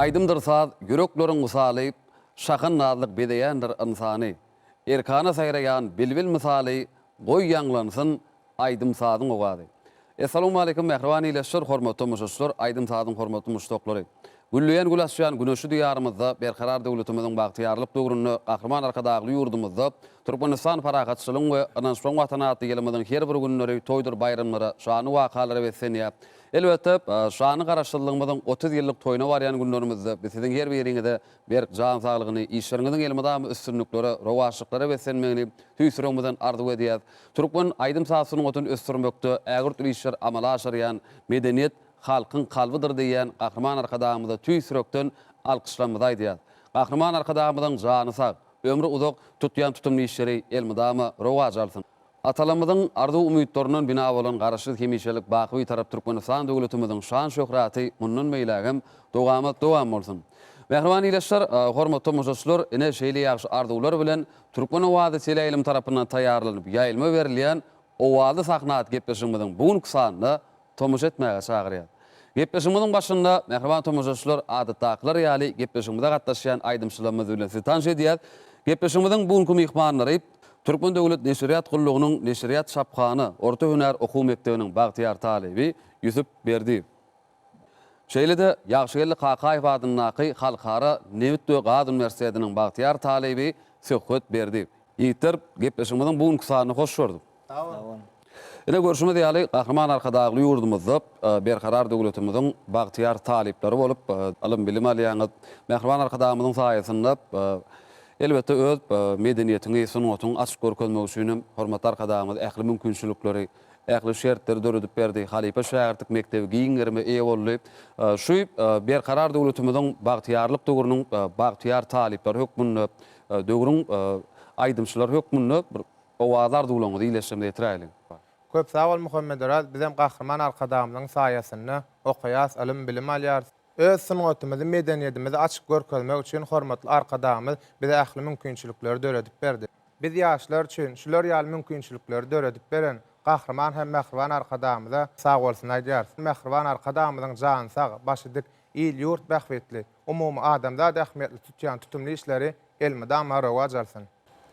Aýdymdyr saz ýürekleriň wysaly, Şahan nazlyk bezeýändir ynsany. Erkana saýraýan bilbil mysaly, Goý ýaňlansyn aýdym-sazyň owazy. Essalawmaleýkim mähriban ildeşler, hormatly tomaşaçylar, aýdym-sazyň hormatly muşdaklary. Gülleýän gül açýan güneşli Diýarymyzda, Berkarar döwletimiziň bagtyýarlyk döwründe Gahryman Arkadagly ýurdumyzda Türkmenistan parahatçylygyň we ynanyşmagyň Watany atly ýylymyzyň her bir günleri toýdur baýramlara, şanly wakalara beslenýär. Elbetde, şanly Garaşsyzlygymyzyň 30 ýyllyk toýuna barýan günlerimizde biz siziň her biriňize berk jan saglygyny, işleriňiziň elmydama üstünliklere, rowaçlyklara beslenmegini tüýs ýüregimizden arzuw edýäris. Türkmen aýdym-saz sungatyny ösdürmekde ägirt uly işler amala aşyrýan Medeniýet halkyň kalbydyr diýýän Gahryman Arkadagymyza tüýs ýürekden alkyşlarymyzy aýdýarys. Gahryman Arkadagymyzyň jany sag, ömri uzak, tutýan tutumly işleri elmydama rowaç alsyn! Atalarymyzyň arzuw-umytlaryndan bina bolan Garaşsyz, hemişelik baky Bitarap Türkmenistan döwletimiziň şan-şöhraty mundan beýlägem dowamat-dowam bolsun! Mähriban ildeşler, hormatly tomaşaçylar, ine şeýle ýagşy arzuwlar bilen Türkmen owazy teleýaýlym tarapyndan taýýarlanyp ýaýlyma berilýän Owazly sahna atly gepleşigimiziň bu günki sanynda tomaşa etmäge çagyrýar. Gepleşigimiziň başynda, mähriban tomaşaçylar, adatdakylar ýaly gepleşigimize gatnaşýan aýdymçylarymyz bilen sizi tanyş edýäs. Gepleşigimiziň bu günki myhmanlary Türkmen döwlet neşirýat gullugynyň neşirýat çaphana orta hünär okuw mekdebiniň bagtyýar talyby Ýusup Berdiýew. Şeýle-de Ýagşygeldi Kakaýew adyndaky Halkara nebit we gaz uniwersitetiniň bagtyýar talyby Söhbet Berdiýew. Ýigitler, gepleşigimiziň bu günki sanyny hoş gördük. Sag boluň. Ine, görşümiz ýaly, Gahryman Arkadagly ýurdumyzda Berkarar döwletimiziň bagtyýar talyplary bolup, ylym-bilim alýaňyz. Mähriban Arkadagymyzyň saýasynda, elbetde, öz medeniýetiňi, sungatyňy açyp görkezmek üçin hem hormatly Arkadagymyz ähli mümkinçilikleri, ähli şertleri döredip berdi. Halypa-şägirtlik mekdebi giň gerime eýe boldy. Şu Berkarar döwletimiziň bagtyýarlyk döwrüniň bagtyýar talyplary hökmünde, döwrüň aýdymçylary hökmünde bir Owazly arzuwlaryňyzy ildeşlerimize ýetiräýeliň. Köp sag bol Muhammedoraz bizem Gahryman Arkadagymyzyň saýasynda okaýas ylym bilim alýarys. Öz sungatymyzy medeniýedimizi açyp görkezmek üçin hormatly Arkadagymyz bize ähli mümkinçilikleri döredip berdi. Biz ýaşlar üçin şular ýaly mümkinçilikleri döredip beren Gahryman hem mähriban Arkadagymyza sagbolsun aýdýarys. Mähriban Arkadagymyzyň jany sag, başy dik, il ýurt bähbitli, umumy adamzat ähmiýetli tutýan tutumly işleri elmydama rowaç alsyn.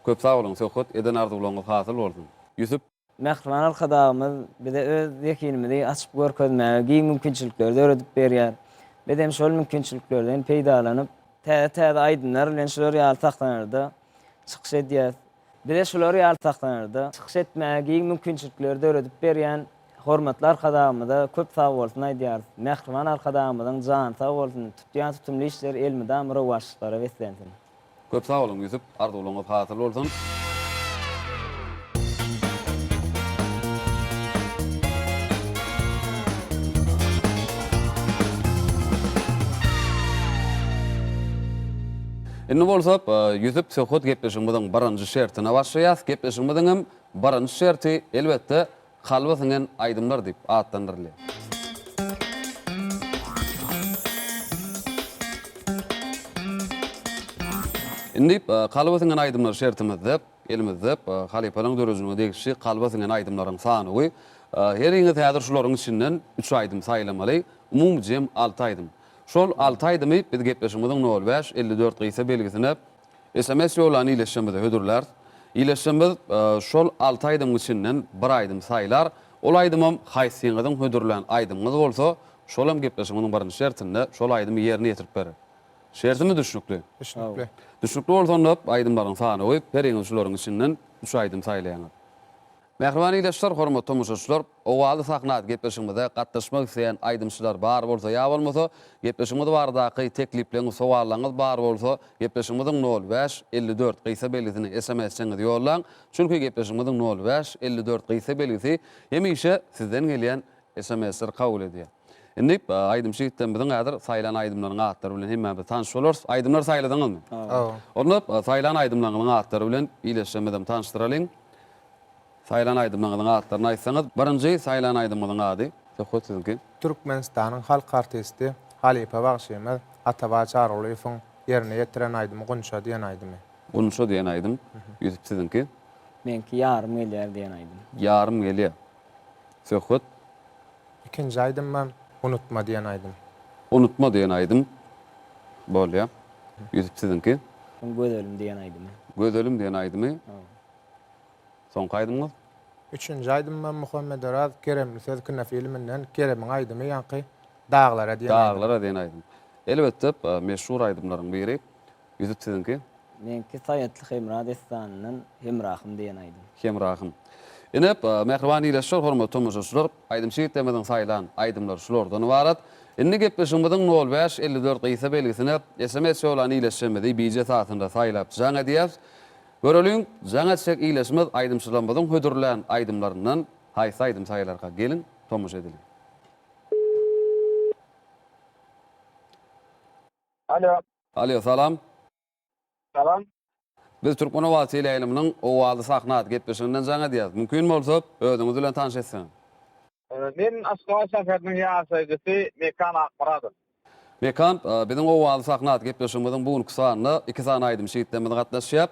Köp sag boluň Söhbet eden arzuwlaryňyz hasyl bolsun. Ýusup. Mähriban Arkadagymyz bize öz zehinimizi açyp görkezmäge giň mümkinçilikleri döredip berýär. Biz hem şol mümkinçiliklerden peýdalanyp, täze-täze aýdymlar bilen şular ýaly sahnalarda çykyş edýäris. Bize şular ýaly sahnalarda çykyş etmäge giň mümkinçilikleri döredip berýän hormatly Arkadagymyza köp sagbolsun aýdýarys. Mähriban Arkadagymyzyň jany sag bolsun, tutýan tutumly işleri elmydama rowaçlyklara beslensin! Köp sag boluň Ýusup, arzuwlaryňyz hasyl bolsun. Indi bolsa Ýusup söhbet gepleşigimiziň birinji şertine başlaýas. Gepleşigimiziň hem birinji şerti elbetde Kalba siňen aýdymlar diýip atlandyrylýar. Indi kalba siňen aýdymlar şertimizde elimizde halypalaryň döredijiligine degişli kalba siňen aýdymlaryň sanawy. Heriňiz häzir şularyň içinden üç aýdym saýlamaly. Umumy jem alty aýdym. Şol alty aýdymy biz gepleşigimiziň nol bäş, 54 gysa belgisine Sms ýollan ildeşlerimize hödürläris. Ildeşlerimiz şol alty aýdymyň içinden bir aýdym saýlar. Ol aýdymam haýsyňyzyň hödürlän aýdymyňyz bolsa, şolam gepleşigimiziň birinji şertinde şol aýdymy ýerine ýetirip berer. Şertimiz düşnükli. Düşnükli. Düşnükli bolsa onda aýdymlaryň sanawy, heriňiz şularyň içinden üç aýdym saýlaýaňyz. Mähriban ildeşler, hormatly tomaşaçylar, Owazly sahna gepleşigimize gatnaşmak isleýän aýdymçylar bar bolsa ýa bolmasa, gepleşigimiz baradaky teklipleriňiz, sowallaryňyz bar bolsa, gepleşigimiziň nol bäş, 54 gysga belgisine SMS-çeňizi ýollaň. Çünki gepleşigimiziň nol bäş, 54 gysga belgisi hemişe sizden gelýän SMS-leri kabul edýär. Indi aýdymçy ýigitlerimiziň häzir saýlan aýdymlarynyň atlary bilen hemmämiz tanyş bolarys. Aýdymlary saýladyňyzmy? Hawa. Onda saýlan aýdymlaryňyzyň atlary bilen ildeşlerimizem tanyşdyralyň. Saýlan aýdymlaryňyzyň atlaryny aýtsaňyz. Birinji saýlan aýdymyňyzyň ady? Söhbet siziňki. Türkmenistanyň halk artisti, halypa bagşymyz Atabaý Çarygulyýewiň ýerine ýetiren aýdymy Gunça diýen aýdymy. Gunça diýen aýdym. Ýusup siziňki. Meňki Ýarym gelýär diýen aýdym. Ýarym gelýär. Söhbet. Ikinji aýdymam Unutma diýen aýdym. Unutma diýen aýdym. Bolýa. Ýüsüp siziňki? Gözelim diýen aýdymy. Gözelim diýen aýdymy. Soňky aýdymyňyz? Üçünji aýdymym Muhammedoraz Keremli söz kinofilminden Keremiň aýdymy ýaňky Daglara diýen aýdym. Daglara diýen aýdym. Elbetde, meşhur aýdymlaryň biri. Ýüsüp siziňki? Meňki Saýatly Hemra dessanyndan Hemrahym diýen aýdym. Hemrahym. Ine, mähriban ildeşler, hormatly tomaşaçylar, aýdymçy ýigitlerimiziň saýlan aýdymlary şulardan ybarat. Indi gepleşigimiziň nol bäş, 54 gysga belgisine sms ýollan ildeşlerimizi bije esasynda saýlap jaň edýäs. Göreliň, jaň etjek ildeşimiz aýdymçylarymyzyň hödürlän aýdymlaryndan haýsy aýdym saýlarka? Geliň, tomaşa edeliň. Alo. Alo, salam. Salam. Biz Türkmen owazy teleýaýlymynyň Owazly sahna atly gepleşiginden jaň edýäris. Mümkin bolsa, özüňiz bilen tanyş etseňiz. Men Aşgabat şäheriniň ýaşaýjysy Mekan Akmyradow. Mekan, biziň Owazly sahna atly gepleşigimiziň bu günki sanynda iki sany aýdymçy ýigitlerimiz gatnaşýar.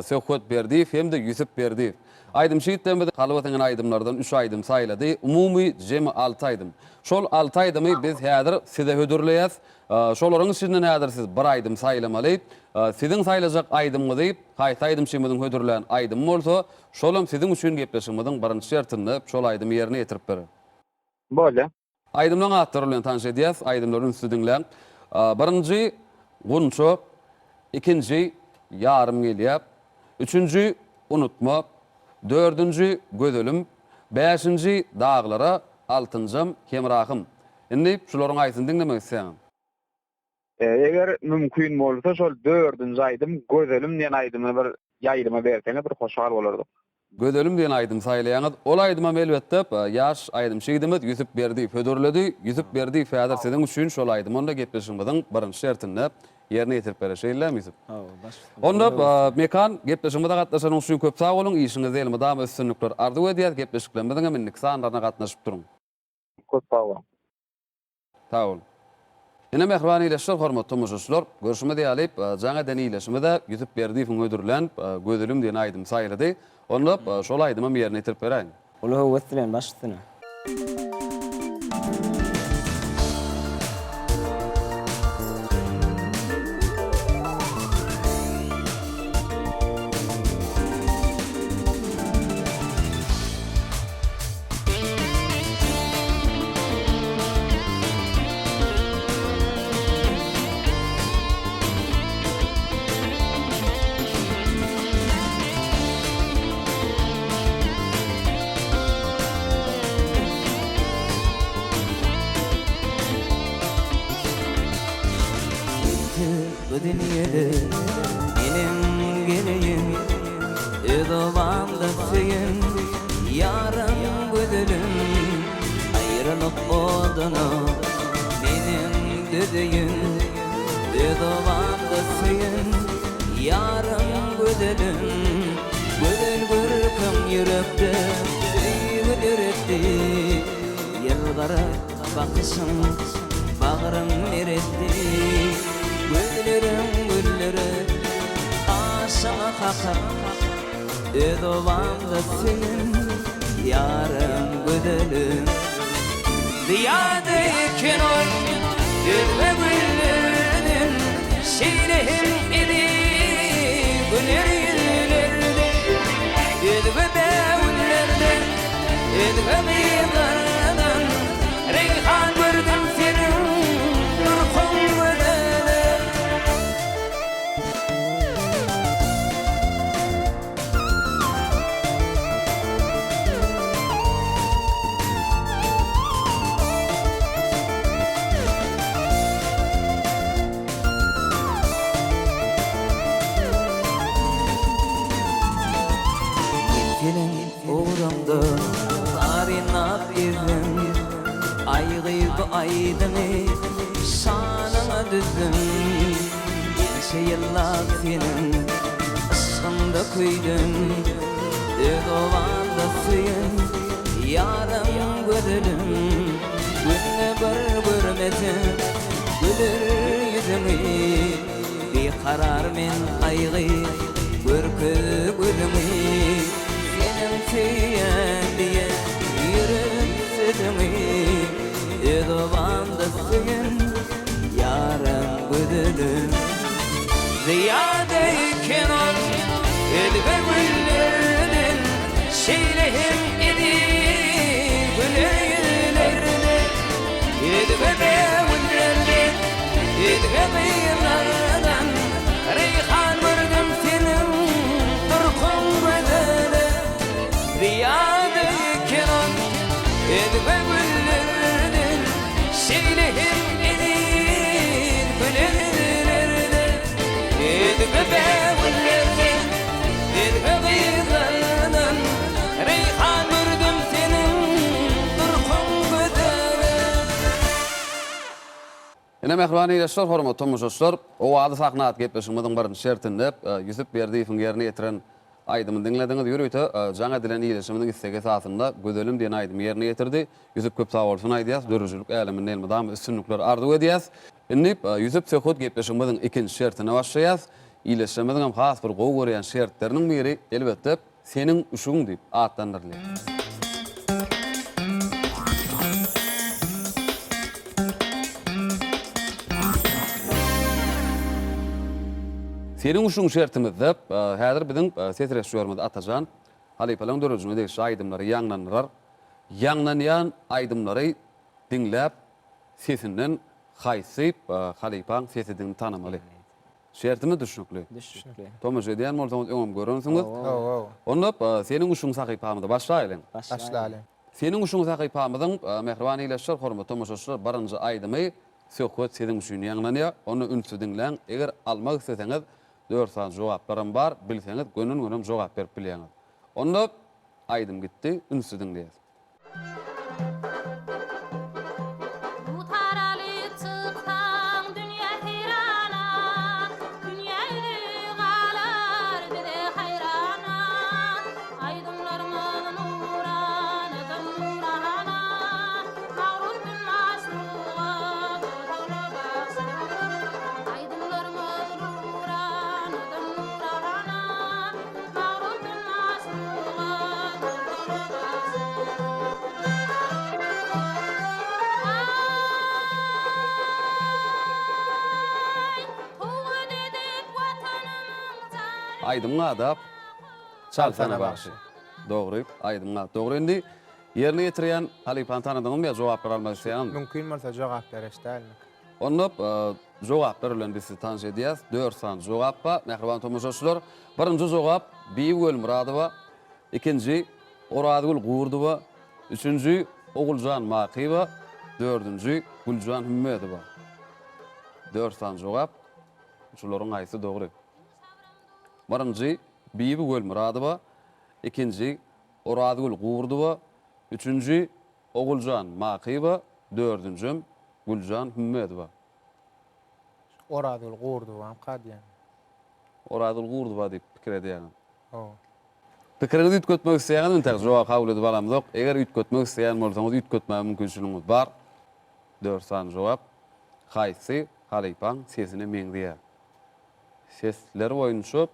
Söhbet Berdiýew hem-de Ýüsüp Berdiýew. Aýdymçy ýigitlerimiz kalba siňen aýdymlardan üç aýdym saýlady. Umumy jemi alty aýdym. Şol alty aýdymy biz häzir size hödürleýäs. Şolaryň içinden häzir siz bir aýdym saýlamaly. Siziň saýlajak aýdymyňyzy haýsy aýdymçymyzyň hödürlän aýdymy bolsa, şolam siziň üçin gepleşigimiziň birinji şertinde şol aýdymy ýerine ýetirip berer. Bolýa. Aýdymlaryň atlary bilen tanyş edýäs. Aýdymlary ünsli diňläň. Birinji, Gunça, ikinji, Ýarym gelýär, üçünji, Unutma, dördünji, Gözelim, bäşinji, Daglara, altynjam, Hemrahym. Indi şularyň haýsyny diňlemek isleýäňiz? Eger mümkin bolsa şol dördünji aýdym Gözelim diýen aýdymy bir ýaýlyma berseňiz bir hoşal bolardyk. Gözelim diýen aýdymy saýlaýaňyz. Ol aýdymam elbetde ýaş aýdymçy ýigidimiz Ýüsüp Berdiýew hödürledi. Ýüsüp Berdiýew häzir siziň üçin şol aýdymy onda gepleşigimiziň birinji şertinde ýerine ýetirip berer. Şeýle-dämi Ýüsüp? Hawa, baş üstüne. Onda Mekan, gepleşigimize gatnaşanyň üçin köp sag boluň. Işiňizde elmydama üstünlikler arzuw edýäs. Gepleşiklerimiziňem indiki sanlaryna gatnaşyp duruň. Köp sag boluň. Sag boluň. Ine mähriban ildeşler, hormatly tomaşaçylar, görşümiz ýaly, jaň eden ildeşimiz-ä Ýusup Berdiýewiň hödürlän Gözelim diýen aýdymy saýlady. Onda şol aýdymam ýerine ýetirip beräýiň. Uly höwes bilen baş üstüne. Bu dünýede menem geleýin Öz obamda söýen ýarym gözelim Aýralyk oduna menem dözeýin Öz obamda söýen ýarym gözelim Gözel görküň ýürekde söýgi döretdi Ýylgyryp Bakyşyň bagrym eretdi, Gözleriň güllere gaşyňa kakar. Öz obamda söýen ýarym gözelim. Zyýada eken ol özge güllerden, Şeýle hem eziz güler ýüzlerden, Özge bägüllerden. Özge gyzlardan reýhan gördüm seniň durkuň gözelim. Men seniň Ugruňda zarynlap gezdim, Aý gyz bu aýdymy şanyňa düzdüm. Ençe ýyllap seniň yşgyňda köýdüm, Öz obamda söýen ýarym gözelim. Günde bir görmesem güler ýüzüňi, Bikarar men aý gyz görkez gözüňi. Seniň söýýän diýen ýürek sözüňi Öz obamda söýen ýarym gözelim. Şeýle hem eziz güler ýüzlerde, Özge bägüllerde, özge gyzlardan Reýhan gördüm seniň durkuň gözele. Zyýada eken özge güllerden, Şeýle hem eziz güler ýüzlerde, Özge bägüllerden, özge gyzlardan Reýhan gördüm seniň durkuň gözele. Ine mähriban ildeşler, hormatly tomaşaçylar, Owazly sahna atly gepleşigimiziň birinji şertinde Ýusup Berdiýewiň ýerine ýetiren aýdymyny diňlediňiz. Ýörite jaň edilen ildeşimiziň islegi esasynda Gözelim diýen aýdymy ýerine ýetirdi. Ýusup köp sagbolsun aýdýas, döredijilik äleminde elmydama üstünlikler arzuw edýäs. Indi Ýusup söhbet gepleşigimiziň ikinji şertine başlaýas. Ildeşlerimiziň hem has bir gowy görýän şertleriniň biri, elbetde, Seniň üşügiň diýip atlandyrylýar. Seniň üşügiň şertimizde häzir biziň ses režissýorymyz Atajan halypalaryň döredijiligine degişli aýdymlary ýaňlandyrar. Ýaňlanýan aýdymlary diňläp sesinden haýsy halypaň sesidigini tanamaly. Şertimiz düşnükli. Düşnükli. Tomaşa edýän bolsaňyz öňem görensiňiz. Hawa. Onda Seniň uşuň sahypamyzy başlaýlyň. Başlalyň. Seniň uşuň sahypamyzyň mähriban ildeşler, hormatly tomaşaçylar birinji aýdymy Söhbet siziň üçin ýaňlanýar. Onda ünsli diňläň. Eger almak isleseňiz dört sany jogaplaram bar, bilseňiz gönden-gönem jogap berip bilýäňiz. Onda aýdym gitdi, ünsli diňleýäs. Dutar alyp çyksaň dünýä seýrana, Dünýä ýüzi galar bize haýrana. Aýdymlarymyz nuranadan nurana, Magrur gün maşuga dodagly bagşy. Aýdymlarymyz nuranadan nurana, Magrur gün maşuga dodagly bagşy. Aýdymyň ady Çalsana bagşy. Dogry, aýdymyň ady dogry. Indi ýerine ýetirýän halypany tanadyňyzmy ýa jogaplar almak isleýäňizmi? Mümkin bolsa jogap bereşdälmi? Onda jogaplar bilen biz sizi tanyş edýäs. Dört sany jogap bar, mähriban tomaşaçylar. Birinji jogap Bibi Welmyradowa, ikinji Orazgül Gurdowa, üçünji Oguljan Makyýewa, dördünji Güljan Hümmedowa. Dört sany jogap. Şularyň haýsy dogry? Birinji Bibi Welmyradowa, ikinji Orazgül Gurdowa, üçünji Oguljan Makyýewa, dördünjem Güljan Hümmedowa. Orazgül Gurdowamyka diýýän. Orazgül Gurdowa diýip pikir edýäňiz. Hawa. Pikiriňizi üýtgetmek isleýäňizmi entäk jogap kabul edip alamzok. Eger üýtgetmek isleýän bolsaňyz üýtgetmäge mümkinçiligiňiz bar. Dört sany jogap. Haýsy halypaň sesine meňzeýär? Sesler boýunça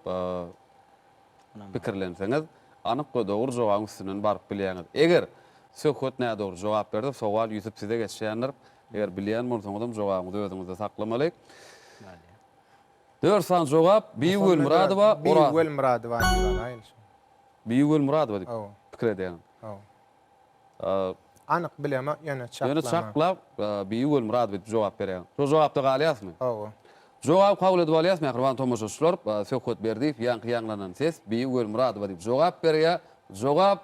pikirlenseňiz anyk we dogry jogabyň üstünden baryp bilýäňiz. Eger Söhbet nädogry jogap berse sowal Ýusup size geçýändir. Eger bilýän bolsaňyzam jogabyňyzy özüňizde saklamaly. Dört sany jogap, Bibi Welmyradowa, Bibi Oraz. Welmyradowa diýip alaýyn şony. Bibi Welmyradowa diýip Hawa. pikir edýäňiz. Hawa. Anyk bilemok, ýöne çaklama. Ýöne çaklap Bibi Welmyradowa diýip jogap berýäňiz. Şo jogapda galýasmy? Hawa. Jogaby kabul edip alýas, mähriban tomaşaçylar. Söhbet Berdiýew ýaňky ýaňlanan ses Bibi Welmyradowa diýip jogap berýär. Jogap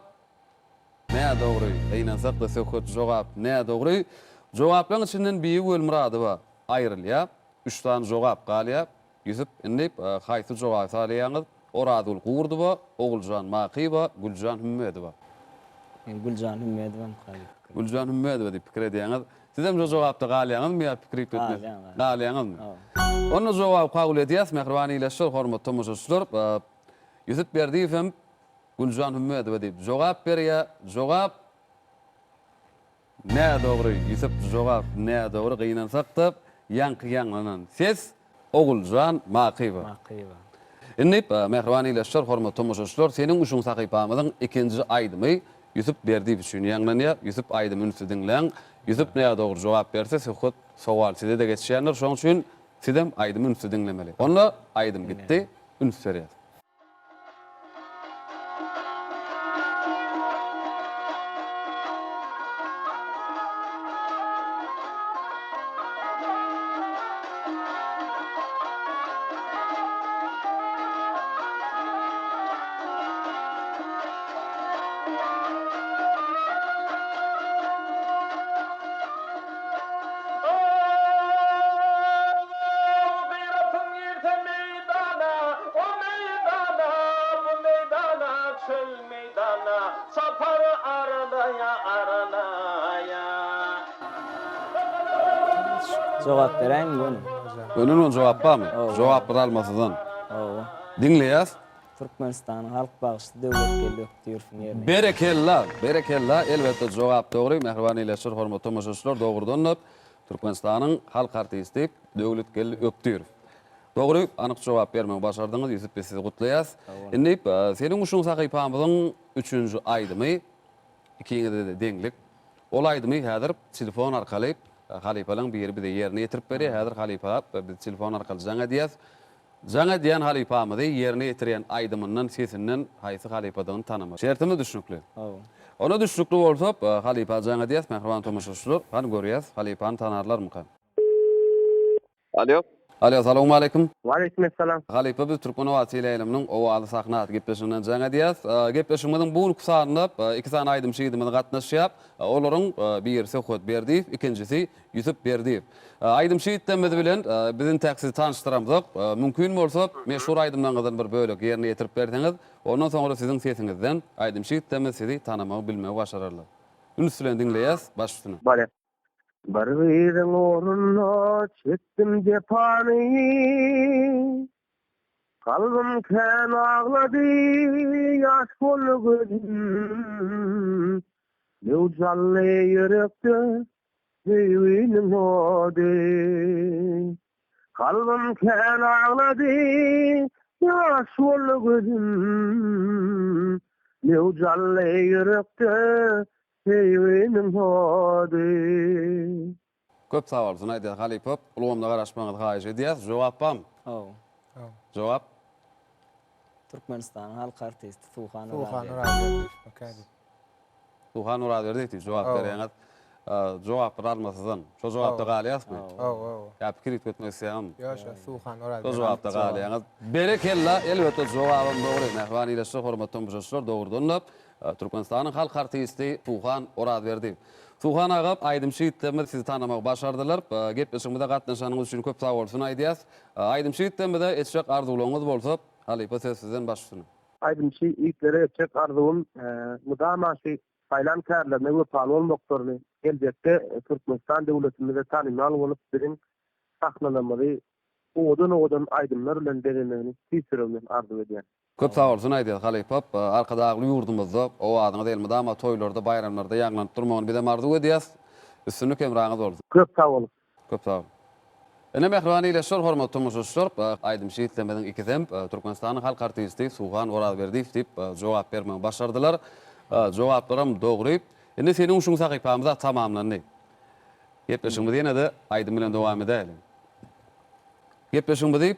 nädogry. Gynansak-da Söhbet jogap nädogry. Jogaplaryň içinden Bibi Welmyradowa aýrylýar. Üç sany jogap galýar. Ýusup, indi haýsy jogaby saýlaýaňyz? Orazgül Gurdowa, Oguljan Makyýewa, Güljan Hümmedowa. Men Güljan Hümmedowamyka diýip pikir. Güljan Hümmedowa diýip pikir edýäňiz. Sizem şo jogapda galýaňyzmy ýa pikir üýtgetmek? Galýan, galýan. Galýaňyzmy? Hawa. Onda jogaby kabul edýäs, mähriban ildeşler, hormatly tomaşaçylar. Ýusup Berdiýew hem Güljan Hümmedowa diýip jogap berýär. Jogap Nädogry Ýusup jogap nädogry gynansakda ýaňky ýaňlanan ses Oguljan Makyýewa. Makyýewa. Indi mähriban ildeşler hormatly tomaşaçylar seniň uşuň sahypamyzyň ikinji aýdymy Ýusup Berdiýew üçin ýaňlanýar Ýusup aýdymy ünsli diňläň Ýusup nädogry jogap berse söhbet sowal sizede geçýändir şoň üçin sizem aýdymy ünsli diňlemeli onda aýdym gitdi üns berýäs. Arlaýa, arlaýa. Jogap beräými göni? Göni-göni jogap barmy? Jogap bir almasyzdan. Hawa. Diňleýäs. Türkmenistanyň halk bagşysy Döwletgeldi Ökdirowyň ýerine ýetirdi. Berekella! Berekella! Elbetde jogap dogry. Mähriban ildeşler, hormatly tomaşaçylar, dogrudan-da Türkmenistanyň halk artisti Döwletgeldi Ökdirow. Dogry, anyk jogap bermegi başardyňyz, Ýusup biz sizi gutlaýas. Indi Seniň guşuň sahypamyzyň üçünji aýdymy ikiňizde-de deňlik. Ol aýdymy häzir telefon arkaly halypalaň biri bize ýerine ýetirip berýär. Häzir halypa biz telefon arkaly jaň edýäs. Jaň edýän halypamyzy ýerine ýetirýän aýdymyndan, sesinden haýsy halypadygyny tanamaly. Şertimiz düşnükli. Onda düşnükli bolsa, halypa jaň edýäs, mähriban tomaşaçylar. Hany görýäs, halypany tanarlarmyka? Alýo. Alýo, salowmaleýkim. Waleýkim essalam. Halypa biz Türkmen owazy teleýaýlymynyň Owazy sahna atly gepleşiginden jaň edýäs. Gepleşigimiziň bu günki sanynda iki sany aýdymçy ýigidimiz gatnaşýar. Olaryň biri Söhbet Berdiýew, ikinjisi Ýusup Berdiýew. Aýdymçy ýigitlerimiz bilen biz intäk sizi tanyşdyramzok. Mümkin bolsa, meşhur aýdymlaryňyzdan bir bölek ýerine ýetirip berseňiz, ondan soňra siziň sesiňizden aýdymçy ýigitlerimiz sizi tanamagy, bilmegi başararlar. Üns bilen diňleýäs, baş üstüne. Bolýar. Bir gyzyň ugrunda çekdim jepany, Kalbym kän aglady, ýaş boldy gözüm. Möwç aldy ýürekde söýginiň ody. Kalbym kän aglady, ýaş boldy gözüm. Möwç aldy ýürekde söýginiň ody. Köp sag bolsun aýdýas halypa ulgamda garaşmagyňyzy haýyş edýäs jogap bamy? Hawa. Jogap? Türkmenistanyň halk artisti Suhan Suhan Orazberdiýew. Orazberdiýew. Suhan Orazberdiýew diýip jogap berýäňiz. Jogap bir almasyzdan. Şo jogapda galýasmy? Hawa, hawa. Ýa pikir üýtgetmek isleýäňizmi? Ýok, şo Suhan Orazberdiýew. Şo jogapda galýaňyz. Berekella, elbetde jogabam dogry. Mähriban ildeşler, hormatly tomaşaçylar, dogrudan-da Türkmenistanyň halk artisti Suhan Orazberdiýew. Suhan aga, aýdymçy ýigitlerimiz sizi tanamagy başardylar. Gepleşigimize gatnaşanyňyz üçin köp sagbolsun aýdýas. Aýdymçy ýigitlerimize etjek arzuwlaryňyz bolsa, halypa söz sizden baş üstüne. Aýdymçy ýigitlere etjek arzuwym mydama şu saýlan kärlerine wepaly bolmaklaryny, geljekde Türkmenistan döwletimize tanymal bolup biziň sahnalarymyzy owadan-owadan aýdymlar bilen bezemegini tüýs ýüregimden arzuw edýän. Köp sagbolsun aýdýas halypa. Arkadagly ýurdumyzda owazyňyz elmydama toýlarda, baýramlarda ýaňlanyp durmagyny bizem arzuw edýäs. Üstünlik hemraňyz bolsun. Köp sag boluň. Köp sag boluň. Ine mähriban ildeşler, hormatly tomaşaçylar, aýdymçy ýigitlerimiziň ikisem Türkmenistanyň halk artisti Suhan Orazberdiýew diýip jogap bermegi başardylar. Jogaplaram dogry. Indi seniň uşuň sahypamyz-a tamamlandy. Gepleşigimizi ýene-de aýdym bilen dowam edäýeliň. Gepleşigimizi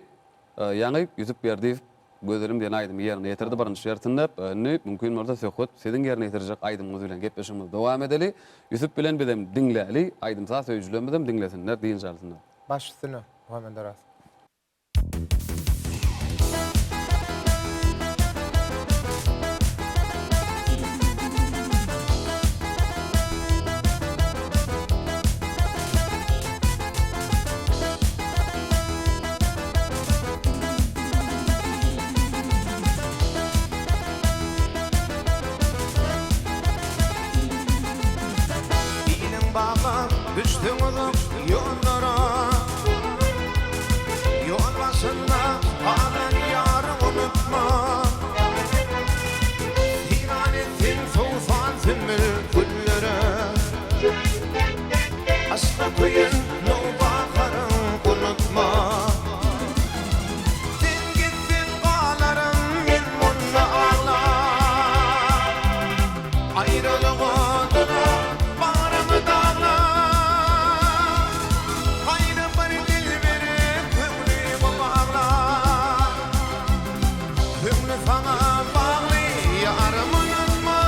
ýaňy Ýusup Berdiýew Gözelim diýen aýdymy ýerine ýetirdi birinji şertinde. Indi mümkin bolsa Söhbet siziň ýerine ýetirjek aýdymyňyz bilen gepleşigimizi dowam edeli. Ýusup bilen bizem diňläli, aýdym-saz söýüjilerimizem diňlesinler, dynç alsynlar. Baş üstüne, Muhammet Oraz. Iliň baglap düşdüň uzak ýollara Ýol başynda galan ýaryň unutma Seýran etseň sowsan sümmül güllere Yşka köýen nowbaharyň unutma. Sen gitseň galaryn men munda aglap. Aýralyk oduna bagrymy daglap. Gaýry bir dilbere köňlümi baglap. Köňli saňa bagly ýarym unutma.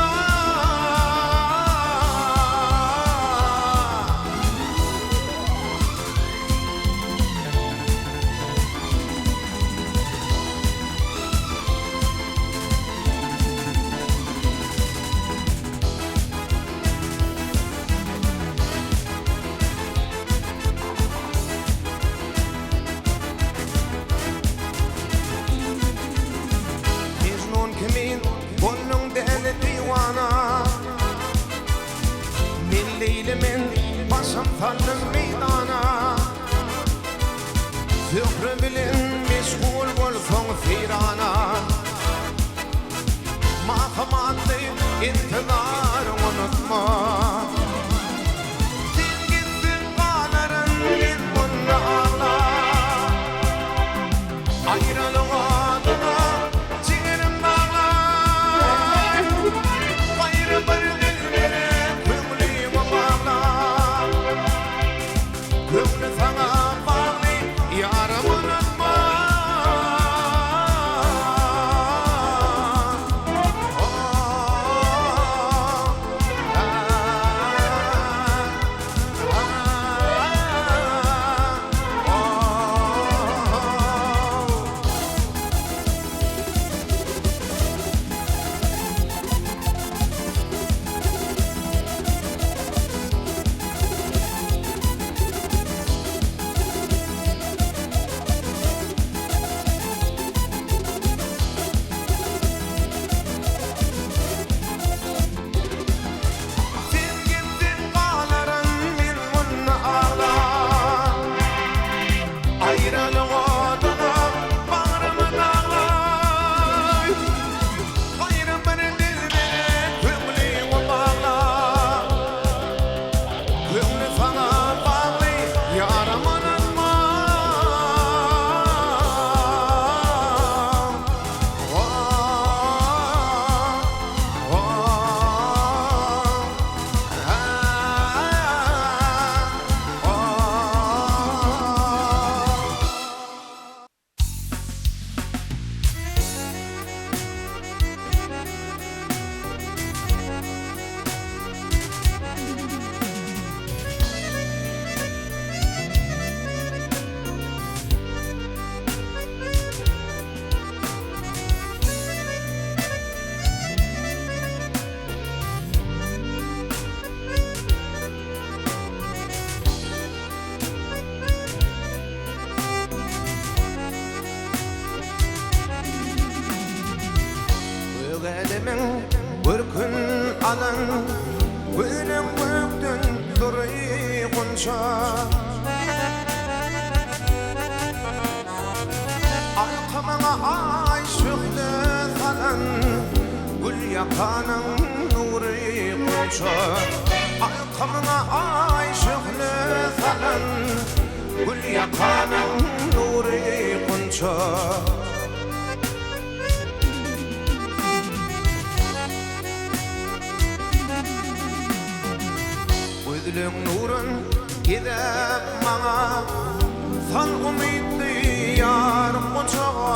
Leýli men başym saldym meýdana. Zöhre bilen meşgul bolsaň seýrana. Mahym atly intizaryň unutma. Sen gitseň galaryn men munda aglap. Aýralyk oduna jigerim baglar. Gaýry bir dilbere köňlümi baglar. Köňli saňa bagly ýarym unutma. Sen gitseň galaryn men munda aglap. Aýralyk oduna bagrymy daglap. Gaýry bir dilbere köňlüňi baglap. Köňli saňa bagly ýarym ynanma. Gök älemiň görkün alan, Günem gökden dury gunça. Alkymyňa aý şöhle salan, Gül ýakanyň nury gunça. Alkymyňa aý şöhle salan, Gül ýakanyň nury gunça. Gözleň nurun gezäp maňa, Sal umytly ýar gujaga.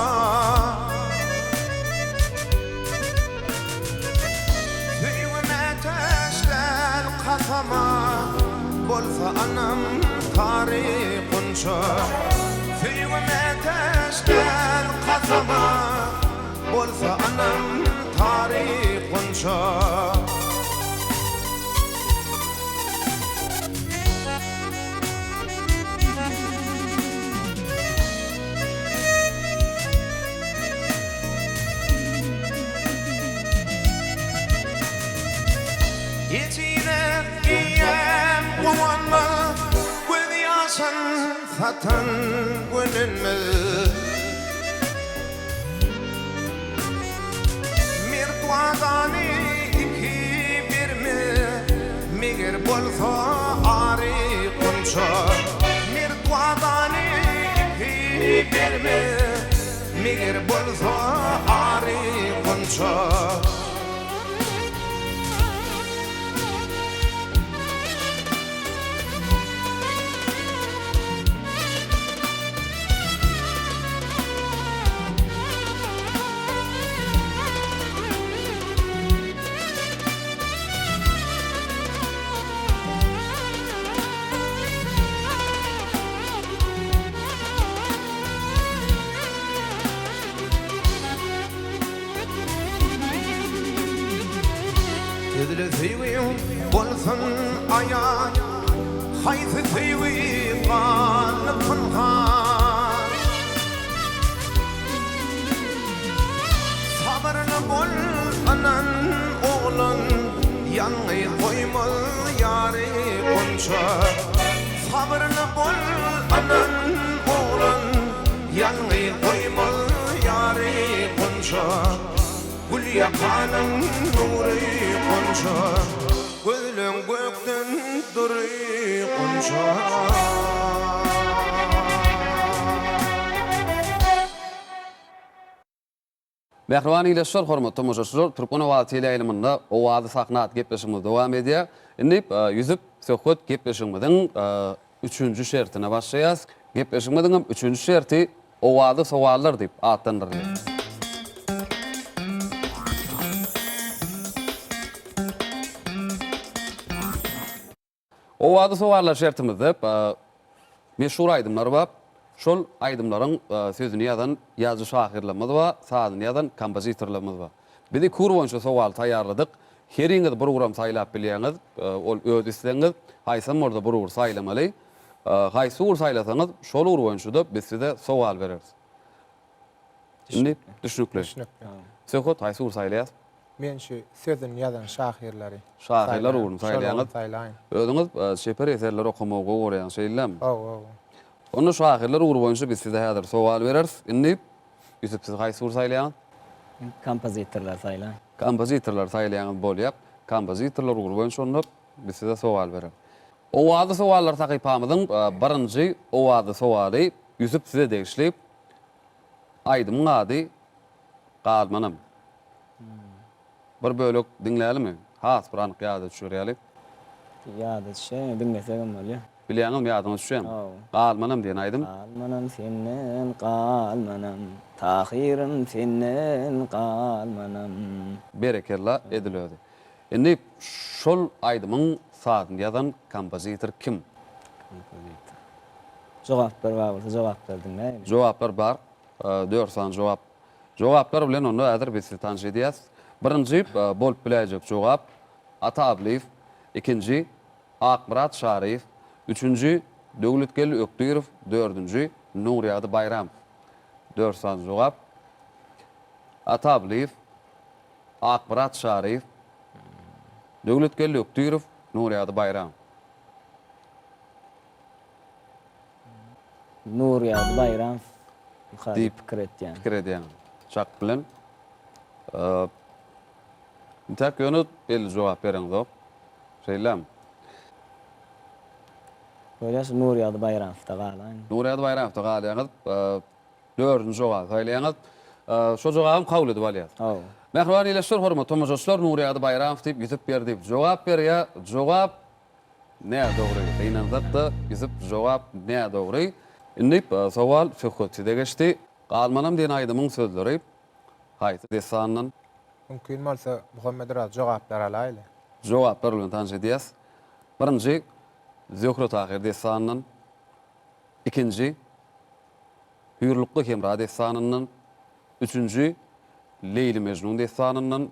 Söýgi mätäç däl kasama, Bolsa anam sary gunça. Söýgi mätäç däl kasama, Bolsa anam sary gunça. Ejize eýýäm guwanmaz, Göz ýaşyn satan gönenmez. Mert wadany iki berme, Meger bolsa ary gunça. Mert wadany iki berme, Meger bolsa ary gunça. Sözle söýgiň bolsun aýan, Haýsy söýgi galdy pynhan. Sabyrly bol ynan oglan, Ýalňyz goýmaz ýary. Gunça. Sabyrly bol ynan oglan, Ýalňyz goýmaz ýary Gunça. Gül ýakanyň nury Gunça, Gözleň gökden dury Gunça. Mähriban ildeşler, hormatly tomaşaçylar, Türkmen owazy teleýaýlymynda Owazy sahna atly gepleşigimiz dowam edýär. Indi Ýüzüp söhbet gepleşigimiziň üçünji şertine başlaýarys. Gepleşigimiziň hem üçünji şerti Owazy sowallar diýip atlandyrylýar. Owazy sowallar şertimizde meşhur aýdymlar bar. Şol aýdymlaryň sözüni ýazan ýazyjy-şahyrlarymyz bar, sazyny ýazan kompozitorlarymyz bar. Biz iki ugur boýunça sowal taýýarladyk. Heriňiz bir ugram saýlap bilýäňiz, ol öz islegiňiz. Haýsam bolsa bir ugur saýlamaly. Haýsy ugur saýlasaňyz, şol ugur boýunça-da biz size sowal bereris. Indi düşnükli. Düşnükli. Söhbet haýsy ugur saýlaýas? Men şu sözüni ýazan şahyrlary Şahyrlar ugruny Şol ugruny saýlaýaňyz. saýlaýyn. Özüňiz çeper eserleri okamagy gowy görýäňiz, şeýlemi? Hawa, hawa. Onda şahyrlar ugry boýunça biz size häzir sowal bereris. Indi Ýusup siz haýsy ugry saýlaýaňyz? Men kompozitorlary saýlaýyn. Kompozitorlary saýlaýaňyz bolýar. Kompozitorlar ugry boýunça onda biz size sowal bereris. Owazly sowallar sahypamyzyň birinji owazly sowaly Ýusup size degişli. Aýdymyň ady Galmanam. Bir bölek diňlälimi? Has bir anyk ýada düşer ýaly. Ýada düşýär, ýöne diňlesegem bolýar. Bilýäňizmi, ýadyňyza düşýärmi? Hawa. Galmanam diýen aýdym. Galmanam senden galmanam, Tahyrym senden galmanam. Berekella edil özi. Indi şol aýdymyň sazyny ýazan kompozitor kim? Kompozitor. Jogaplar bar bolsa jogaplary diňläýeli. Jogaplar bar. Dört sany jogap. Jogaplar bilen onda häzir biz sizi tanyş edýäs. Birinji bolup biläýjek jogap Ata Ablyýew, ikinji Akmyrat Çaryýew, üçünji Döwletgeldi Ökdirow, dördünji Nurýagdy Baýramow. Dört sany jogap. Ata Ablyýew, Akmyrat Çaryýew, Döwletgeldi Ökdirow, Nurýagdy Baýramow. Nurýagdy Baýramow diýip pikir etýän. Pikir edýäň. Çak bilen. Intäk ýöne belli jogap bereňzok. Şeýlemi? Bolýa şu Nurýagdy Baýramowda galaýyn. Nurýagdy Baýramowda galýaňyz. Dördünji jogaby saýlaýaňyz. Şo jogabam kabul edip alýas. Hawa. Mähriban ildeşler, hormatly tomaşaçylar, Nurýagdy Baýramow diýip Ýusup Berdiýew jogap berýär. Jogap Nädogry. Gynansak-da, Ýusup, jogap nädogry. Indi sowal Söhbet size geçdi. Galmanam diýen aýdymyň sözleri haýsy dessandan? Mümkin bolsa, Muhammet Oraz, jogaplar alaýly. Jogaplar bilen tanyş edýäs. Birinji, Zöhre-Tahyr dessanyndan. Ikinji, Hüýrlukga-Hemra dessanyndan. Üçünji, Leýli-Mejnun dessanyndan.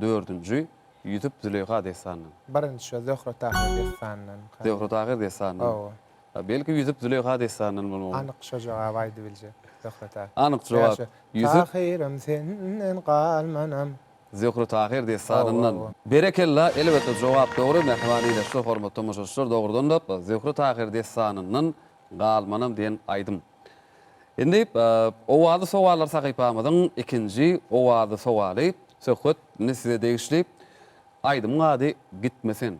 Dördünji, Ýusup-Züleýha dessanyndan. Birinji şo Zöhre-Tahyr dessanyndan. Zöhre-Tahyr dessanyndan. Hawa. Belki Ýusup-Züleýha dessanyndan bolmaly. Anyk şo jogaby aýdybiljek Zöhre-Tahyr. Anyk jogap Ýusup. Tahyrym senden galmanam. Zöhre-Tahyr dessanyndan. Berekella, elbetde jogap dogry, mähriban ildeşler, hormatly tomaşaçylar, dogrudan-da Zöhre-Tahyr dessanyndan Galmanam diýen aýdym. Indi Owazly sowallar sahypamyzyň ikinji owazly sowaly, söhbet indi size degişli. Aýdymyň ady Gitme sen.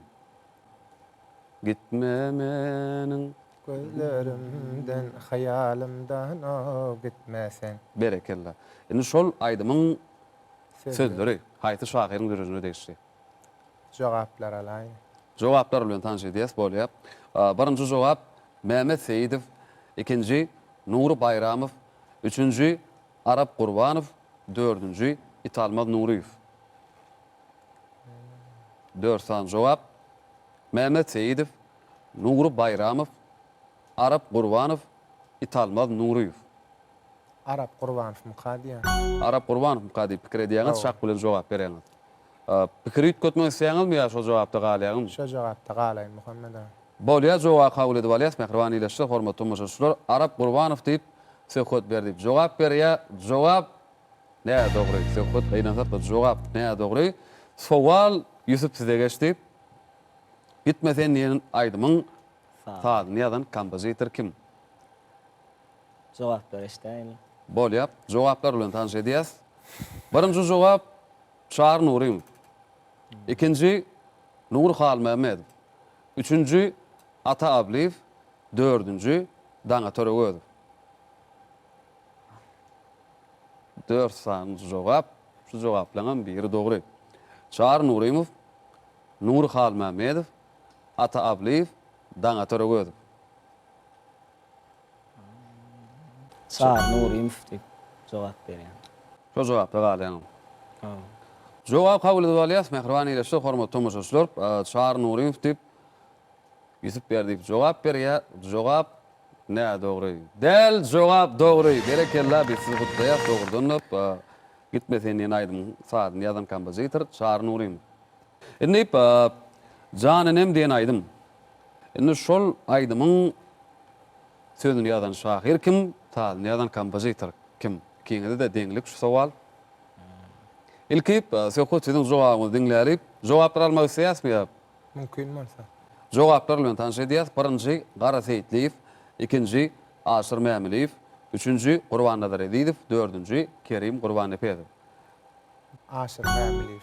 Gitme meniň. Gözlerimden, hyýalymdan o gitme sen. Berekella. Indi şol aýdymyň sözleri haýsy şahyryň döredijiligine degişli? Jogaplar alaýyn. Jogaplar bilen tanyş edýäs, bolýa. Birinji jogap Mehmet Seýidow, ikinji Nury Baýramow, üçünji Arap Gurbanow, dördünji Italmaz Nuryýew. Dört sany jogap. Mehmet Seýidow, Nury Baýramow, Arap Gurbanow, Italmaz Nuryýew. Arap Gurbanowmyka diýýän. Arap Gurbanowmyka diýip pikir edýäňiz, çak bilen jogap berýäňiz. Pikir üýtgetmek isleýäňizmi ýa şol jogapda galýaňyzmy? Şo jogapda galaýyn Muhammet aga. Bolýa jogaby kabul edip alýas mähriban ildeşler hormatly tomaşaçylar Arap Gurbanow diýip söhbet ber diýip jogap berýä jogap nädogry söhbet gynansakda jogap nädogry sowal Ýusup size geçdi. Gitme sen diýen aýdymyň sazyny ýazan kompozitor kim? Jogaplary eşidäýeli. Bolýar. Jogaplar bilen tanyş edýäs. Birinji jogap Çary Nurymow. Ikinji Nury Halmämmedow. Üçünji Ata Ablyýew. Dördünji Daňatar Öwezow. Dört sany jogap. Şu jogaplaryňam biri dogry. Çary Nurymow, Nury Halmämmedow, Ata Ablyýew, Daňatar Öwezow. Çary Nurymow diýip jogap berýän. Şo jogapda galýaňam. Jogap kabul edip alýas, mähriban ildeşler, hormatly tomaşaçylar. Çary Nurymow diýip Ýusup Berdiýew jogap berýär. Jogap nädogry. Däl, jogap dogry. Berekella, biz sizi gutlaýas. Dogrudan-da, Gitme sen diýen aýdymyň sazyny ýazan kompozitor Çary Nurymow. Indi Jan enem diýen aýdym. Indi şol aýdymyň sözüni ýazan şahyr kim, sazyny ýazan kompozitor kim? Ikiňize-de deňlik şu sowal. Ilki Söhbet siziň jogabyňyzy diňläli. Jogaplar almak isleýäsmi ýa? Mümkin bolsa. Jogaplar bilen tanyş edýäs. Birinji Gara Seýitliýew, ikinji Aşyr Mämiliýew, üçünji Gurbannazar Ezizow, dördünji Kerim Gurbannepesow. Aşyr Mämiliýew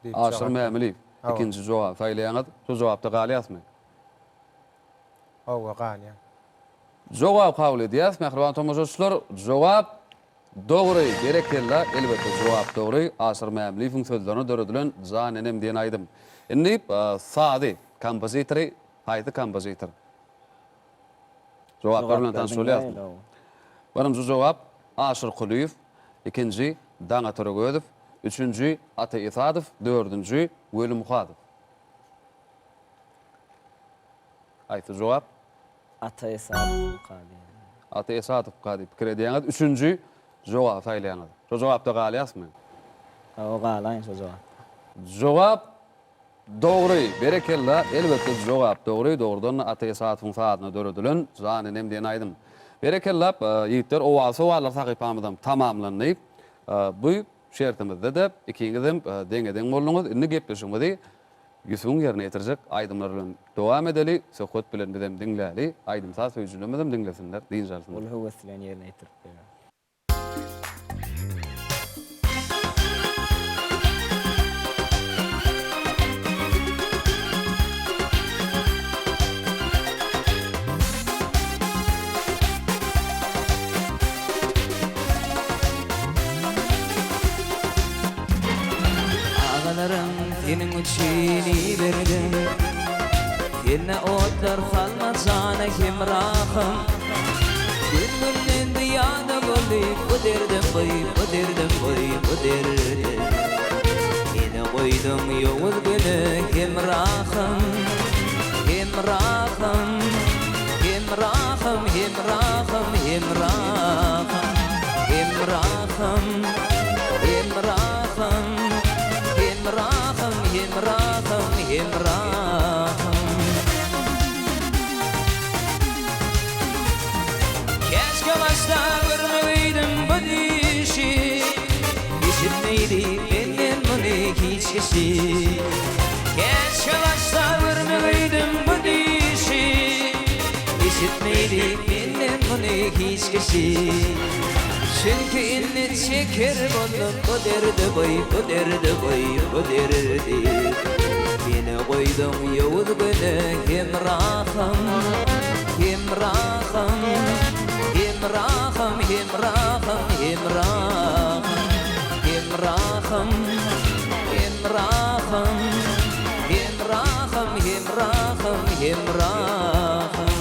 diýip Aşyr jogap berdim. Mämiliýew. Hawa. Ikinji jogaby saýlaýaňyz. Şu jogapda galýasmy? Hawa, galýan. Jogap kabul edýäs, mähriban tomaşaçylar. Jogap dogry. Berekella. Elbetde, jogap dogry. Aşyr Mämiliýewiň sözlerine döredilen Jan enem diýen aýdym. Indi sazy, kompozitory haýsy kompozitor? Jogaplar bilen tanyş bolýarsyň. Birinji jogap Aşyr Kulyýew, ikinji Daňatar Öwezow, üçünji Ata Esadow, dördünji Weli Muhadow. Haýsy jogap? Ata Esadowka diýýän. Ata Esadowka diýip pikir edýäňiz. Üçünji jogaby saýlaýaňyz. Şo jogapda galýasmy? Hawa, galaýyn şo jogapda. Jogap dogry. Berekella. Elbetde jogap dogry. Dogrudan-da Ata Esadowyň sazyna döredilen Jan enem diýen aýdym. Berekella, ýigitler, owal sowallar sahypamyzam tamamlandy. Bu şertimizde-de ikiňizem deňe-deň bolduňyz. Indi gepleşigimizi Ýusubyň ýerine ýetirjek aýdymlary bilen dowam edeli, söhbet bilen bizem diňläli, aýdym-saz söýüjilerimizem diňlesinler, dynç alsynlar. Uly höwes bilen ýerine ýetirip berer. Agalarym seniň üçin iberdim Tenne otlar salma jana hemrahym Gün-günden zyýada boldy bu derdim boý bu derdim boý bu derdim Meni goýduň ýowuz güne hemrahym Hemrahym Hemrahym hemrahym hemrahym Hemrahym Hemrahym Hemrahym hemrahym hemrahym Käşgä başda görmegeýdim bu düýşi Eşitmeýdi menden muny hiç kişi Käşgä başda görmegeýdim bu düýşi Eşitmeýdi menden muny hiç kişi Çünki indi çeker boldum bu derdi boý bu derdi boý bu derdi Meni goýduň ýowuz güne hemrahym hemrahym hemrahym hemrahym hemrahym hemrahym hemrahym hemrahym hemrahym hemrahym.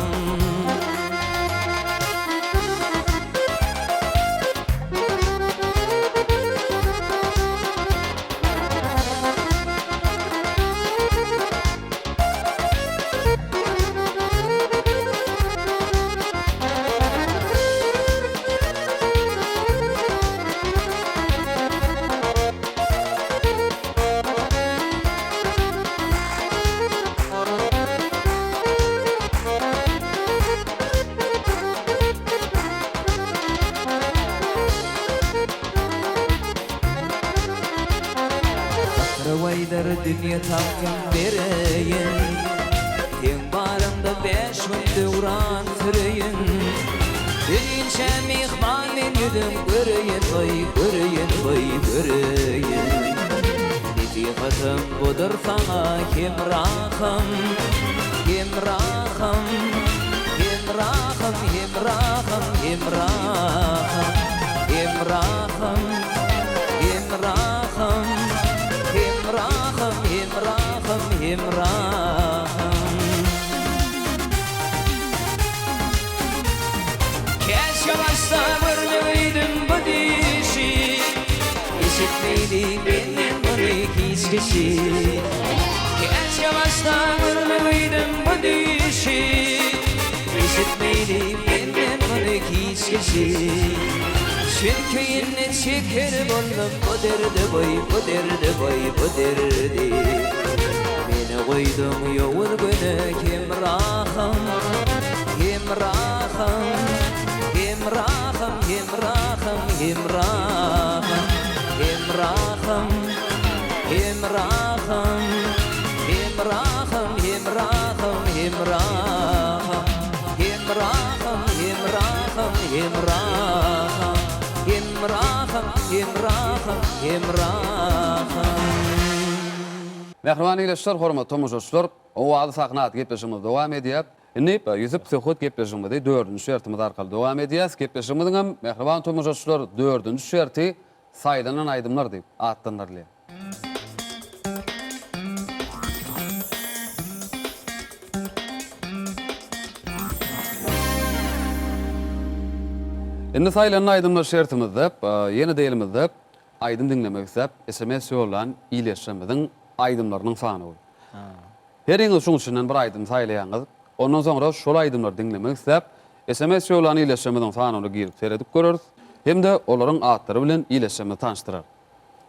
Gatyr aýdar dünýe tagtyn bereýin. Seň baryňda bäş gün döwran süreýin. Ölinçä myhman men ýüzüň göreýin goý, göreýin goý, göreýin. Nesihatym budur saňa hemrahym, hemrahym, hemrahym, hemrahym, hemrahym, hemrahym, hemrahym, hemrahym, hemrahym, hemrahym. Käşgä başda görmegeýdim bu düýşi, Eşitmeýdi menden muny hiç kişi. Käşgä başda görmegeýdim bu düýşi, Eşitmeýdi menden muny hiç kişi. Çünki indi çeker boldum bu derdi boý, bu derdi boý, bu derdi. Meni goýduň ýowuz güne hemrahym, hemrahym, hemrahym, hemrahym, hemrahym, hemrahym, hemrahym, hemrahym, hemrahym, hemrahym, hemrahym, hemrahym, hemrahym, hemrahym, hemrahym, hemrahym. Mähriban ildeşler, hormatly tomaşaçylar, Owazly sahna atly gepleşigimiz dowam edýär. Indi Ýusup söhbet gepleşigimizi dördünji şertimiz arkaly dowam edýäs. Gepleşigimiziň hem, mähriban tomaşaçylar, dördünji şerti Saýlanan aýdymlar diýip atlandyrylýar. Indi Saýlanan aýdymlar şertimizde ýene-de elimizde Aýdym diňlemek isläp sms ýollan ildeşlerimiziň aýdymlarynyň sanawy. Heriňiz şuň içinden bir aýdym saýlaýaňyz. Ondan soňra şol aýdymlary diňlemek isläp sms ýollan ildeşlerimiziň sanawyna girip seredip göreris hem-de olaryň atlary bilen ildeşlerimizi tanyşdyrarys.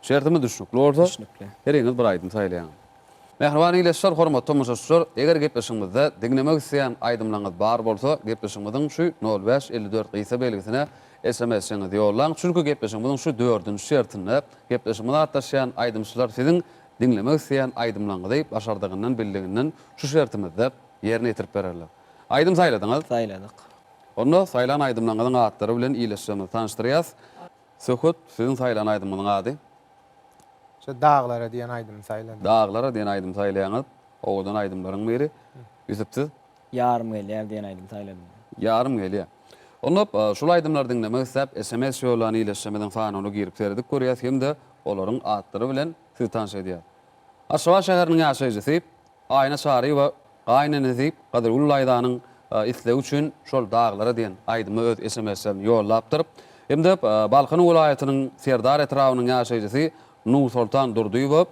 Şertimiz düşnükli bolsa, heriňiz bir aýdym saýlaýaňyz. Mähriban ildeşler, hormatly tomaşaçylar, eger gepleşigimizde diňlemek isleýän aýdymlaryňyz bar bolsa, gepleşigimiziň şu nol bäş 54 gysga belgisine SMS-iňizi ýollaň. Çünki gepleşigimiziň şu dördünji şertinde gepleşigimize gatnaşýan aýdymçylar siziň diňlemek isleýän aýdymlaryňyzy başardygyndan, bildiginden şu şertimizde ýerine ýetirip bererler. Aýdym saýladyňyz? Saýladyk. Onda saýlan aýdymlaryňyzyň atlary bilen ildeşlerimizi tanyşdyrýas. Söhbet, siziň saýlan aýdymyňyzyň ady? Şu Daglara diýen aýdymy saýladym. Daglara diýen aýdymy saýlaýaňyz. Owadan aýdymlaryň biri. Ýusup siz? Ýarym gelýär diýen aýdymy saýladym. Ýarym gelýär. Onda şul aýdymlary diňlemek isläp sms ýollan ildeşlerimiziň sanawyna girip seredip görýäs hem-de olaryň atlary bilen sizi tanyş edýäs. Aşgabat şäheriniň ýaşaýjysy Aýna Çaryýewa gaýynenesi Gadyrgül daýzanyň islegi üçin şol Daglara diýen aýdymy öz SMS-lerini ýollapdyr. Hem-de Balkan welaýatynyň Serdar etrabynyň ýaşaýjysy Nursoltan Durdyýewa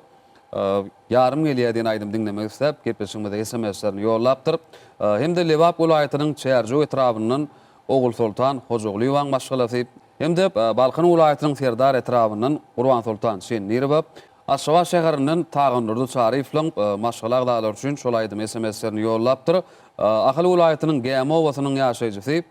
Ýarym gelýär diýen aýdymy diňlemek isläp, gepleşigimize SMS-lerini ýollapdyr. Hem-de Lebap welaýatynyň Çärjew etrabyndan Ogulsoltan Hojagulyýewanyň maşgalasy hem-de Balkan welaýatynyň Serdar etrabyndan Gurbansoltan Şendirowa Aşgabat şäherinden Tagandurdy Çaryýewlaň maşgala agzalary üçin şol aýdymy SMS-lerini ýollapdyr. Ahal welaýatynyň Gämi obasynyň ýaşaýjysy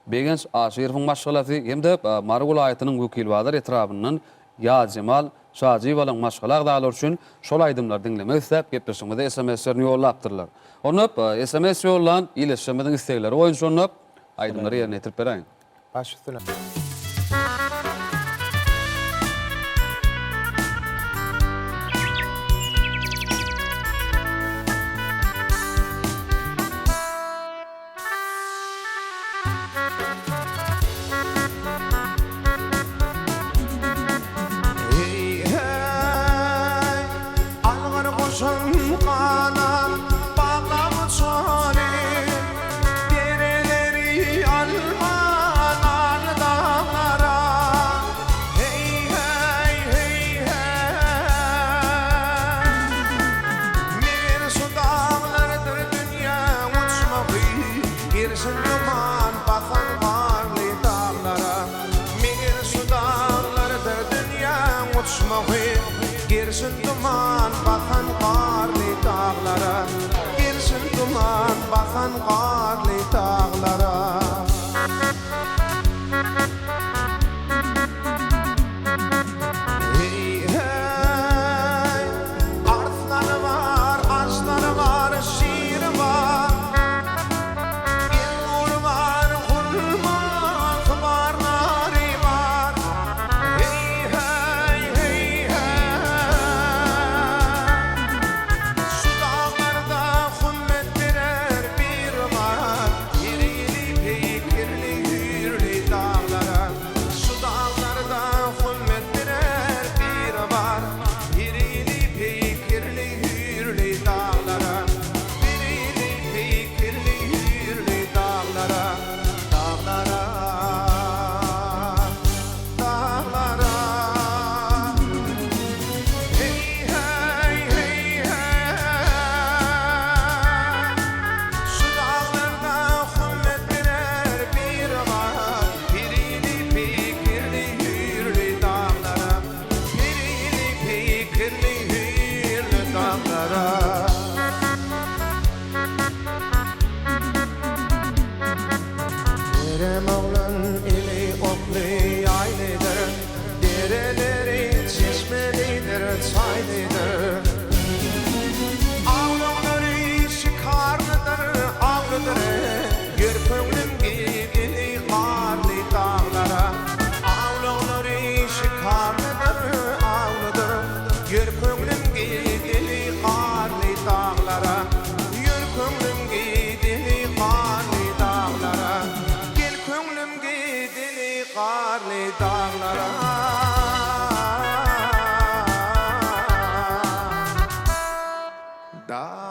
Begenç Aşyrowyň maşgalasy hem-de Mary welaýatynyň Wekilbazar etrabyndan Ýazjemal Şajyýewalaň maşgala agzalary üçin şol aýdymlary diňlemek isläp gepleşigimize SMS-lerini ýollapdyrlar. Onda sms ýollan ildeşlerimiziň islegleri boýunça onda aýdymlary ýerine ýetirip beräýiň. Baş üstüne. Heý, heý, algyr guşum ganat baglap uçaly, Dereleri alman aldady.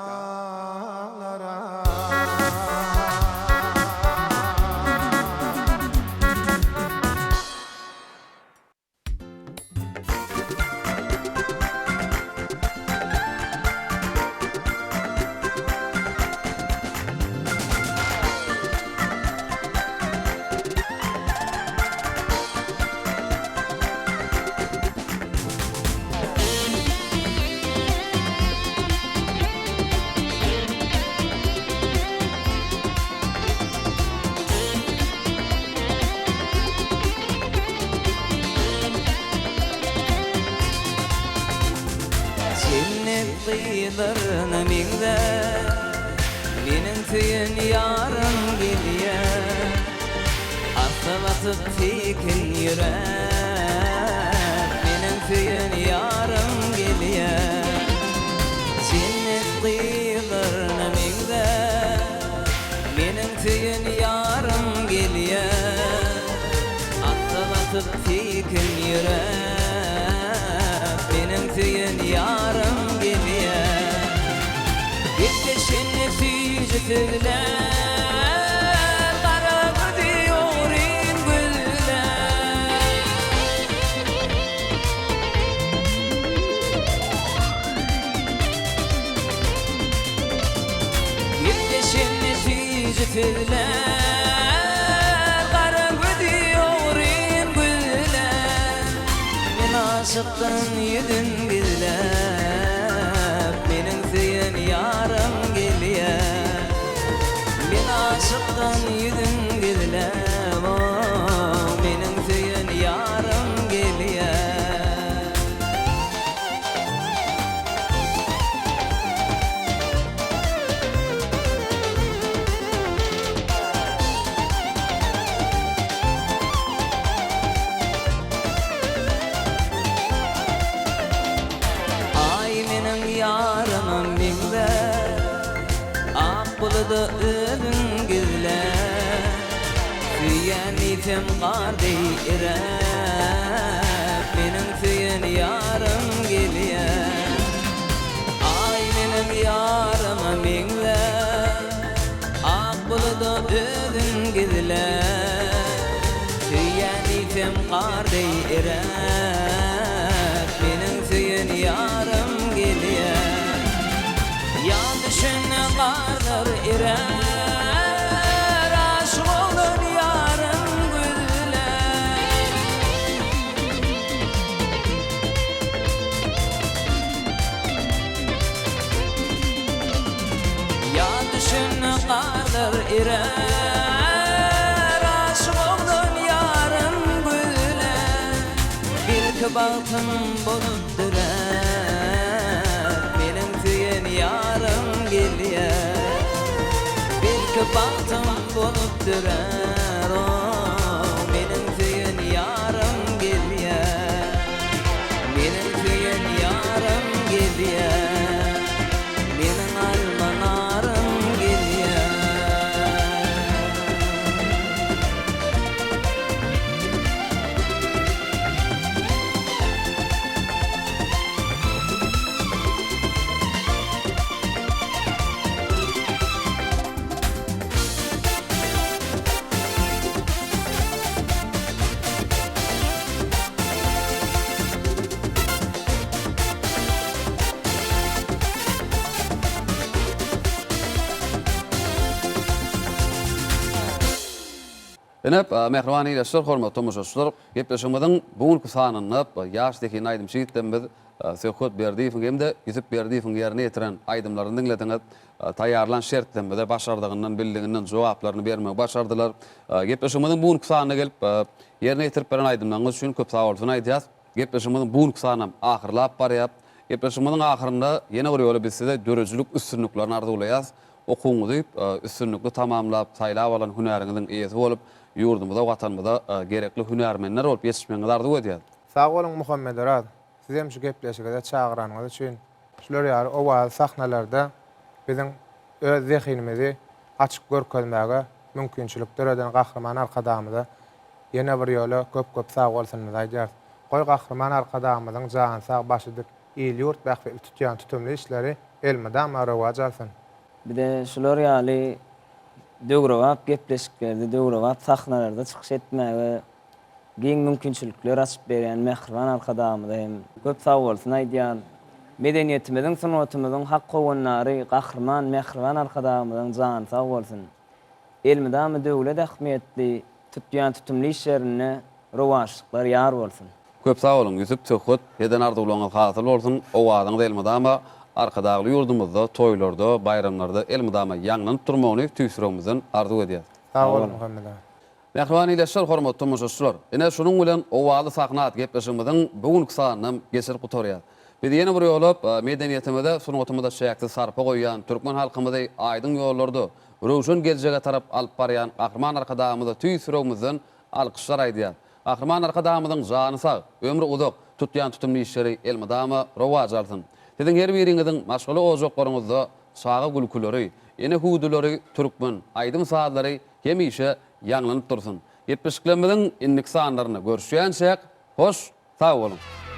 daglara. Jennet gyzlaryna meňzäp, Meniň söýen ýarym gelýär. Assa basyp seýkin ýöräp, Meniň söýen ýarym gelýär. Jennet gyzlaryna meňzäp, Meniň söýen ýarym gelýär. Assa basyp seýkin ýöräp, Meniň söýen ýarym gelýär. Gepleşende süýji sözler, Gara gözi ogryn gözler. Gepleşende süýji sözler, Gara gözi ogryn gözler. Men aşykdan ýüzün gizläp, Meniň söýen ýarym gelýär. Men aşykdan ýüzün gizläp, oh, Meniň söýen ýarym gelýär. Aý meniň ýaryma meňzär, Ak buluda özüň gizlär. Söýýän diýsem gar deý eräp, Meniň söýen ýarym gelýär. Aý meniň ýaryma meňzär, Ak buluda özüň gizlär. Söýýän diýsem gar deý eräp, Meniň söýen ýarym gelýär. Ýaz düşende garlar erär, Aşyk oglan ýaryn gözlär. Ýaz düşende garlar erär, Aşyk oglan ýaryn gözlär. Belki bagtym bolup dörär, Meniň söýen ýarym gelýär. Belki bagtym bolup dörär, oh, Meniň söýen ýarym gelýär. Meniň söýen ýarym gelýär. Meniň alma narym gelýär. Ine, mähriban ildeşler, hormatly tomaşaçylar, gepleşigimiziň bu günki sanynda ýaş zehinli aýdymçy ýigitlerimiz Söhbet Berdiýewiň hem-de Ýusup Berdiýewiň ýerine ýetiren aýdymlaryny diňlediňiz. Taýýarlan şertlerimize başardygyndan, bildiginden jogaplaryny bermegi başardylar. Gepleşigimiziň bu günki sanyna gelip, ýerine ýetirip beren aýdymlaryňyz üçin köp sagbolsun aýdýas. Gepleşigimiziň bu günki sanam ahyrlap barýar. Gepleşigimiziň ahyrynda ýene bir ýola biz size döredijilik üstünliklerini arzuwlaýas. Okuwyňyzy üstünlikli tamamlap, saýlap alan hünäriňiziň eýesi bolup, ýurdumyza, Watanymyza gerekli hünärmenler bolup ýetişmegiňizi arzuw edýäs. Sag boluň Muhammedoraz, sizem şu gepleşigede çagyranyňyz üçin. Şular ýaly owazly sahnalarda biziň öz zehinimizi açyp görkezmäge mümkinçilik döreden Gahryman Arkadagymyza ýene bir ýola köp-köp sagbolsunymyzy aýdýarys. Goý Gahryman Arkadagymyzyň jany sag, başy dik, il-ýurt bähbitli tutýan tutumly işleri. elmydama rowaç alsyn. Bize şular ýaly döwrebap gepleşiklerde, döwrebap sahnalarda çykyş etmäge giň mümkinçilikler açyp berýän mähriban Arkadagymyza hem köp sagbolsun aýdýan. Medeniýetimiziň, sungatymyzyň hak howandary Gahryman, mähriban Arkadagymyzyň jany sag bolsun! Elmydama döwlet ähmiýetli tutýan tutumly işlerinde rowaçlyklar ýar bolsun! Köp sag boluň Ýusup Söhbet eden arzuwlaryňyz hasyl bolsun owazyňyz elmydama Arkadagly ýurdumyzda toýlarda baýramlarda elmydama ýaňlanyp durmagyny tüýs ýüregimizden arzuw edýäs. Sag boluň Muhammet aga. Mähriban ildeşler hormatly tomaşaçylar! Ine şunuň bilen Owazly sahna atly gepleşigimiziň bu günki sanynam geçirip gutarýas. Biz ýene bir ýola medeniýetimize, sungatymyza çäksiz sarpa goýýan, türkmen halkymyzy aýdyň ýollarda, röwşen geljege tarap alyp barýan Gahryman Arkadagymyza tüýs ýüregimizden alkyşlar aýdýas. Gahryman Arkadagymyzyň jany sag, ömri uzak, tutýan tutumly işleri elmydama rowaç alsyn! Siziň her biriňiziň maşgala ojaklaryňyzda çaga gülküleri, ene hüwdüleri, türkmen aýdym-sazlary hemişe ýaňlanyp dursun! Gepleşiklerimiziň indiki sanlarynda görüşýänçäk, hoş sag boluň!